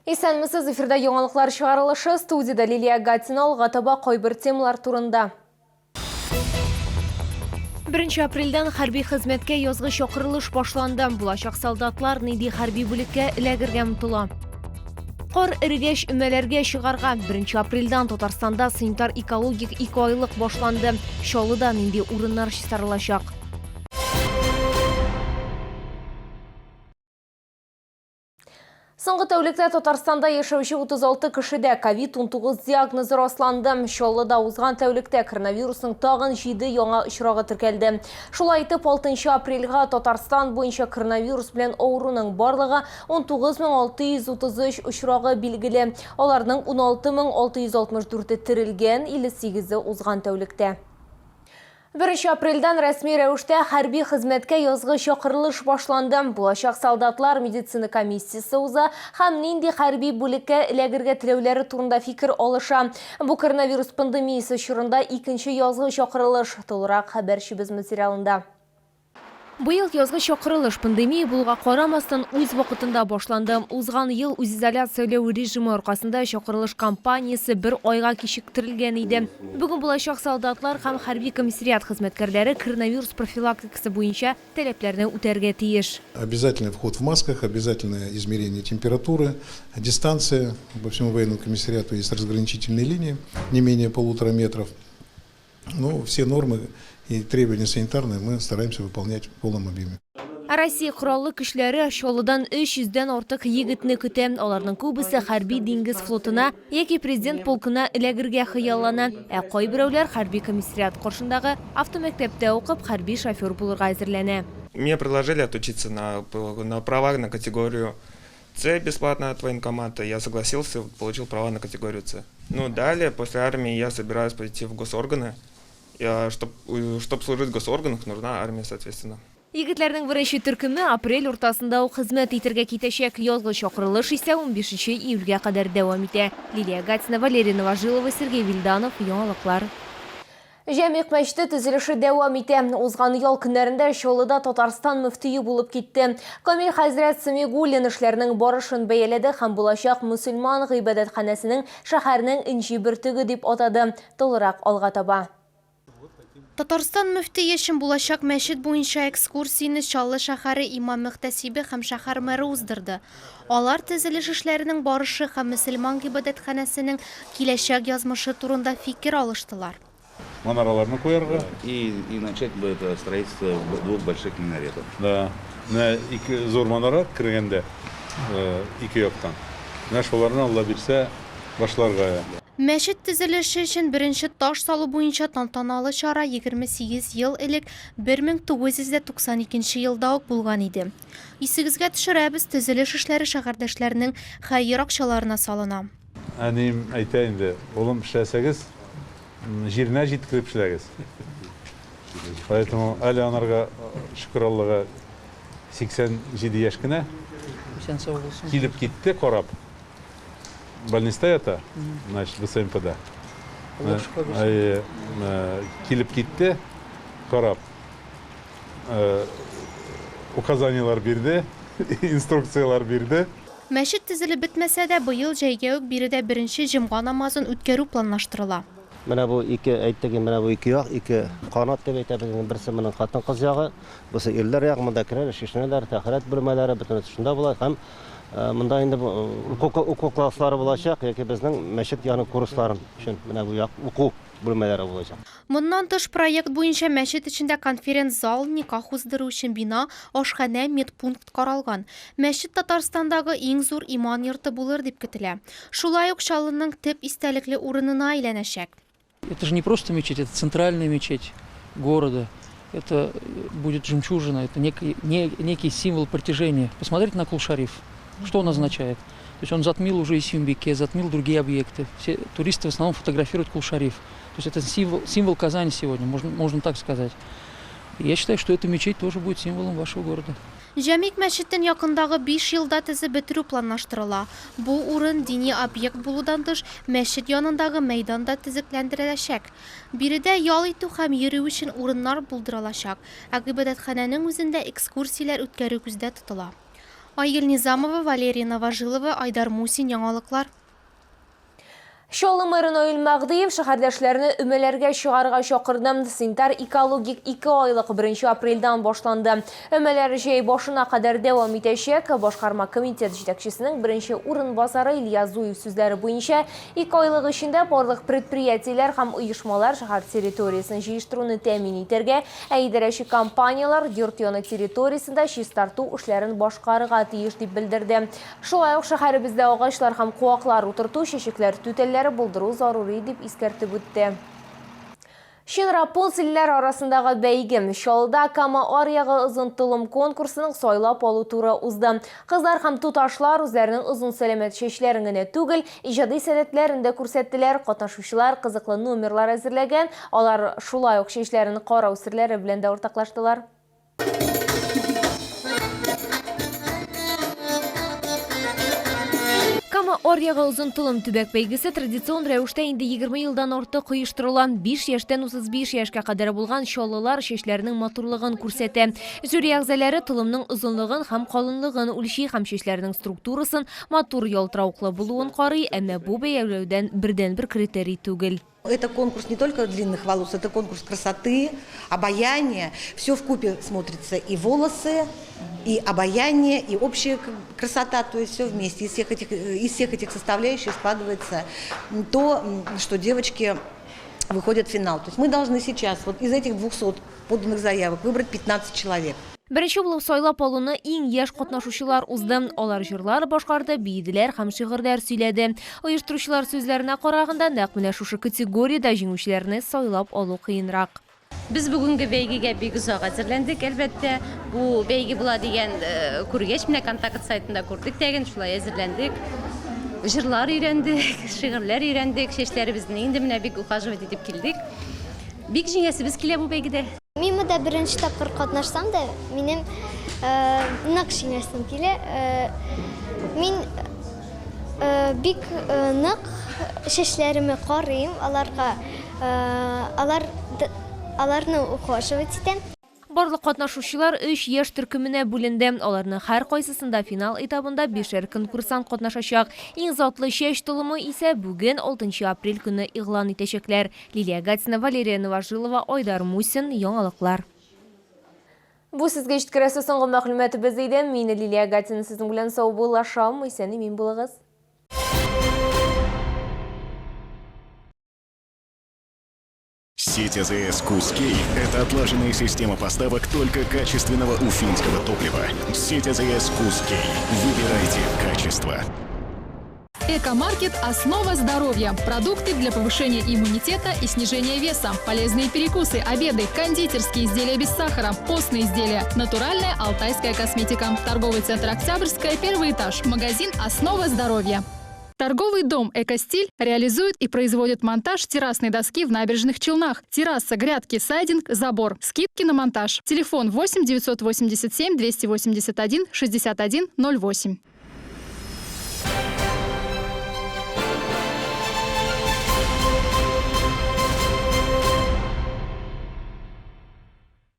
Исәнмесез, эфирда яңалыклар чыгарылышы, студиядә Лилия Гатина, алга таба кайбер темалар турында. 1 апрельдән хәрби хезмәткә язгы чакырылыш башланды. Булачак солдатлар нинди хәрби бүлеккә эләгергә омтыла? Кар эрегәч өмәләргә чыгарга. 1 апрельдән Татарстанда санитар-экологик икеайлык башланды. Чаллыда нинди урыннар чистарылачак? Соңгы тәүлектә Татарстанда яшәүче 36 кешедә ковид-19 диагнозы расланды. Чаллыда узган тәүлектә коронавирусның тагын 7 яңа очрагы теркәлде. Шулай итеп, 6 апрельгә Татарстан буенча коронавирус белән авыруның барлыгы 19633 очрагы билгеле. Аларның 16664-е терелгән, 58-е узган тәүлектә. Беренче апрельдән рәсми рәвештә хәрби хезмәткә язгы чакырылыш башланды. Булачак солдатлар медицина комиссиясе уза һәм нинди хәрби бүлеккә эләгергә теләүләре турында фикер алыша. Бу коронавирус пандемиясе чорында икенче язгы чакырылыш. Тулырак хәбәрчебез материалында. Быел язгы чакырылыш, пандемия булуга карамастан, үз вакытында башланды. Узган ел үзизоляцияләү режимы аркасында чакырылыш кампаниясе бер айга кичектерелгән иде. Бүген булачак солдатлар һәм хәрби комиссариат хезмәткәрләре коронавирус профилактикасы буенча таләпләрне үтәргә тиеш. Обязательный вход в масках, обязательное измерение температуры, дистанция. По всему военному комиссариату есть разграничительные линии, не менее полутора метров. Ну, все нормы и требования санитарные мы стараемся выполнять в полном объеме. Россия Кораллы көчләре Чаллыдан 300 дән артык егетне көтә. Аларның күбесе хәрби диңгез флотына яки президент полкына эләгергә хыяллана. Ә кайберәүләр хәрби комиссариат каршындагы автомәктәптә укып, хәрби шофер булырга әзерләнә. Мне предложили отучиться на права на категорию С бесплатно от военкомата. Я согласился, получил права на категорию С. Ну, далее, после армии, я собираюсь пойти в госорганы. Чтобы служить в госорганах, нужна армия, соответственно. Егетләрнең беренче төркеме апрель уртасында ук хезмәт итәргә китәчәк. Язгы чакырылыш исә унбишенче июльгә кадәр дәвам итә. Лилия Гатина, Валерия Новожилова, Сергей Вильданов, Яңалыклар. Җәмигъ мәчете төзелеше дәвам итә. Узган ял көннәрендә Чаллыда Татарстан мөфтие булып китте. Камил хәзрәт Сәмигуллин эшләрнең барышын бәяләде һәм булачак мөселман гыйбадәтханәсенең шәһәрнең энҗе бөртеге дип атады. Тулырак алга таба. Татарстан мөфтие өчен булачак мәчет буенча экскурсияне Чаллы шәһәре имам-мөхтәсибе һәм шәһәр мэры уздырды. Алар төзелеш эшләренең барышы һәм мөселман гыйбадәтханәсенең киләчәк язмышы турында фикер алыштылар. Манараларны куярга. И и начать бы это строительство двух больших минаретов. Да. Менә ике зур манара кергәндә ике яктан. Менә шуларны Алла бирсә башларга. Мәчет төзелеше өчен беренче таш салу буенча тантаналы чара 28 ел элек, 1992 елда ук булган иде. Исегезгә төшерәбез, төзелеш эшләре шәһәрдәшләрнең хәер акчаларына салына. Әнием әйтә инде, улым, эшләсәгез, җиренә җиткереп эшләгез. Поэтому әле анарга, шөкер Аллага, 87 яшь кенә. Исән сау булсын. Килеп китте карап. Больниста ята, значит, ВСМПда. Аллаһ шифа бирсен. Килеп китте карап. Указаниеләр бирде, инструкцияләр бирде. Мәчет төзелеп бетмәсә дә, быел җәйгә үк биредә беренче җомга намазын үткәрү планлаштырыла. Менә бу ике, әйттек инде, менә бу ике як, ике канат дип әйтәбез инде. Берсе моның хатын-кыз ягы, бусы ирләр ягы. Монда керәләр, чишенәләр, тәһарәт бүлмәләре, бөтенесе шунда була. Һәм монда инде уку, уку класслары булачак яки безнең мәчет яны курсларын өчен менә бу як уку бүлмәләре булачак. Моннан тыш, проект буенча мәчет эчендә конференц-зал, никах уздыру өчен бина, ашханә, медпункт каралган. Мәчет Татарстандагы иң зур иман йорты булыр дип көтелә. Шулай ук Чаллының төп истәлекле урынына әйләнәчәк. Это же не просто мечеть, это центральная мечеть города. Это будет жемчужина, это некий, не, некий символ притяжения. Посмотрите на Кул-Шариф. Что он означает? То есть он затмил уже и Сюмбике, затмил другие объекты. Все туристы в основном фотографируют Кул-Шариф. То есть это символ, символ Казани сегодня, можно, можно так сказать. И я считаю, что эта мечеть тоже будет символом вашего города. Җәмигъ мәчетен якындагы биш елда төзеп бетерү планлаштырыла. Бу урын дини объект булудан тыш, мәчет янындагы мәйдан да төзекләндереләчәк. Биредә ял итү һәм йөрү өчен урыннар булдырылачак, ә гыйбадәтханәнең үзендә экскурсияләр үткәрү күздә тотыла. Айгөл Низамова, Валерия Новожилова, Айдар Мусин, Яңалыклар. Чаллы мэры Наил Мәгъдиев шәһәрдәшләрне өмәләргә чыгарга чакырды. Санитар экологик икеайлык 1 апрельдән башланды. Өмәләр җәй башына кадәр дәвам итәчәк. Башкарма комитет җитәкчесенең беренче урынбасары Илья Зуев сүзләре буенча, икеайлык эчендә барлык предприятиеләр һәм оешмалар шәһәр территориясен җыештыруны тәэмин итәргә, ә идарәче компанияләр йорт яны территориясендә чистарту эшләрен башкарырга тиеш, дип белдерде. Шулай ук шәһәребездә агачлар һәм куаклар утырту, чәчәкләр түтәлләре булдыру зарури, дип искәртеп үтте. Чын рапунцельләр арасындагы бәйге. Чаллыда Кама аръягы озын толым конкурсының сайлап алу туры узды. Кызлар һәм туташлар үзләренең озын сәламәт чәчләрен генә түгел, иҗади сәләтләрен дә күрсәттеләр. Катнашучылар кызыклы номерлар әзерләгән, алар шулай ук чәчләрен карау серләре белән дә уртаклаштылар. Кама аръягы озын толым төбәк бәйгесе традицион рәвештә инде 20 елдан артык оештырыла. 5 яшьтән 35 яшькә кадәр булган чаллылар чәчләренең матурлыгын күрсәтә. Жюри әгъзалары толымның озынлыгын һәм калынлыгын үлчи һәм чәчләрнең структурасын, матур ялтыравыклы булуын карый, әмма бу бәяләүдән бердәнбер критерий түгел. Это конкурс не только длинных волос, это конкурс красоты, обаяния. Все вкупе смотрится, и волосы, и обаяние, и общая красота, то есть все вместе. Из всех этих составляющих складывается то, что девочки выходят в финал. То есть мы должны сейчас вот из этих 200 поданных заявок выбрать 15 человек. Беренче булып сайлап алуны иң яшь катнашучылар узды. Алар җырлар башкарды, биеделәр һәм шигырьләр сөйләде. Оештыручылар сүзләренә караганда, нәкъ менә шушы категориядә җиңүчеләрне сайлап алу кыенрак. Без бүгенге бәйгегә бик озак әзерләндек, әлбәттә. Бу бәйге була дигән күргәч, менә Контакт сайтында күрдек тәген, шулай әзерләндек. Җырлар өйрәндек, шигырьләр өйрәндек, чәчләребезне инде менә бик ухаживать итеп килдек. Бик җиңәсебез килә бу бәйгедә. Мин монда беренче тапкыр катнашсам да, минем нык җиңәсем килә. Мин бик нык чәчләремә карыйм, аларга алар аларны ухаживать итәм. Барлык катнашучылар өч яшь төркеменә бүленде. Аларның һәркайсысында финал этабында бишәр конкурсант катнашачак. Иң затлы чәч толымы исә бүген, 6 апрель көнне игълан итәчәкләр. Лилия Гатина, Валерия Новожилова, Айдар Мусин, Яңалыклар. Бу сезгә җиткерәсе соңгы мәгълүматыбыз иде. Мин Лилия Гатина сезнең белән саубуллашам. Исән-имин булыгыз. Сеть АЗС «Кускей» – это отлаженная система поставок только качественного уфимского топлива. Сеть АЗС «Кускей». Выбирайте качество. Экомаркет – основа здоровья. Продукты для повышения иммунитета и снижения веса. Полезные перекусы, обеды, кондитерские изделия без сахара, постные изделия, натуральная алтайская косметика. Торговый центр «Октябрьская», первый этаж. Магазин «Основа здоровья». Торговый дом «Экостиль» реализует и производит монтаж террасной доски в набережных Челнах. Терраса, грядки, сайдинг, забор. Скидки на монтаж. Телефон 8 987 281 61 08.